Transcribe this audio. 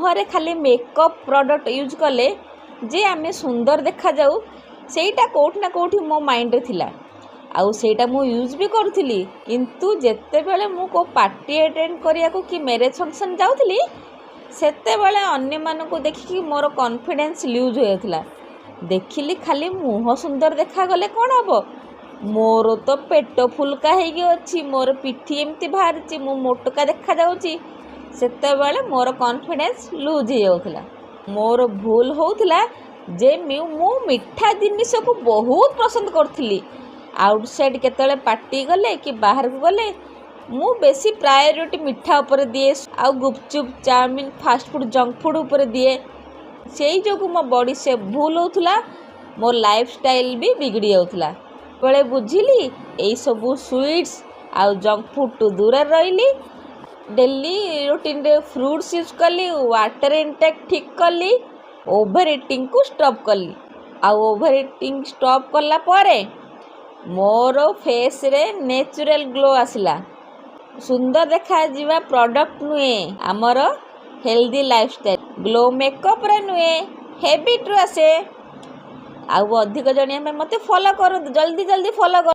ମୁହଁରେ ଖାଲି makeup product use କଲେ ଯେ ଆମେ ସୁନ୍ଦର ଦେଖାଯାଉ, ସେଇଟା କେଉଁଠି ନା କେଉଁଠି ମୋ ମାଇଣ୍ଡରେ ଥିଲା ଆଉ ସେଇଟା ମୁଁ ୟୁଜ୍ ବି କରୁଥିଲି। କିନ୍ତୁ ଯେତେବେଳେ ମୁଁ କେଉଁ ପାର୍ଟି ଆଟେଣ୍ଡ କରିବାକୁ କି ମ୍ୟାରେଜ୍ ଫଙ୍କସନ୍ ଯାଉଥିଲି, ସେତେବେଳେ ଅନ୍ୟମାନଙ୍କୁ ଦେଖିକି ମୋର କନଫିଡେନ୍ସ ଲୁଜ୍ ହୋଇଯାଉଥିଲା। ଦେଖିଲି, ଖାଲି ମୁହଁ ସୁନ୍ଦର ଦେଖାଗଲେ କ'ଣ ହେବ? ମୋର ତ ପେଟ ଫୁଲକା ହେଇକି ଅଛି, ମୋର ପିଠି ଏମିତି ବାହାରିଛି, ମୁଁ ମୋଟକା ଦେଖାଯାଉଛି। ସେତେବେଳେ ମୋର କନଫିଡେନ୍ସ ଲୁଜ୍ ହେଇଯାଉଥିଲା। ମୋର ଭୁଲ ହେଉଥିଲା ଯେ ମୁଁ ମିଠା ଜିନିଷକୁ ବହୁତ ପସନ୍ଦ କରୁଥିଲି। ଆଉଟସାଇଡ଼୍ କେତେବେଳେ ପାର୍ଟି ଗଲେ କି ବାହାରକୁ ଗଲେ, ମୁଁ ବେଶୀ ପ୍ରାୟୋରିଟି ମିଠା ଉପରେ ଦିଏ ଆଉ ଗୁପଚୁପ୍, chowmein, fast food, junk food ଉପରେ ଦିଏ। ସେଇ ଯୋଗୁଁ ମୋ ବଡ଼ି ସେପ୍ ଭୁଲ ହେଉଥିଲା, ମୋ ଲାଇଫଷ୍ଟାଇଲ୍ ବି ବିଗିଡ଼ି ଯାଉଥିଲା। ବେଳେ ବୁଝିଲି, ଏଇସବୁ ସୁଇଟ୍ସ ଆଉ ଜଙ୍କ ଫୁଡ଼୍ଠୁ ଦୂରରେ ରହିଲି, ଡେଲି ରୁଟିନରେ ଫ୍ରୁଟ୍ସ ୟୁଜ୍ କଲି, ୱାଟର୍ ଇନଟେକ୍ ଠିକ୍ କଲି, ଓଭର ଇଟିଂକୁ ଷ୍ଟପ୍ କଲି। ଆଉ ଓଭର ଇଟିଂ ଷ୍ଟପ୍ କଲା ପରେ ମୋର ଫେସ୍ରେ ନ୍ୟାଚୁରାଲ୍ ଗ୍ଲୋ ଆସିଲା। ସୁନ୍ଦର ଦେଖାଯିବା ପ୍ରଡ଼କ୍ଟ ନୁହେଁ, ଆମର ହେଲ୍ଦି ଲାଇଫଷ୍ଟାଇଲ୍। ଗ୍ଲୋ ମେକଅପ୍ରେ ନୁହେଁ, ହ୍ୟାବିଟ୍ରୁ ଆସେ। ଆଉ ଅଧିକ ଜାଣିବା ପାଇଁ ମୋତେ ଫଲୋ କରନ୍ତୁ। ଜଲ୍ଦି ଜଲ୍ଦି ଫଲୋ କର।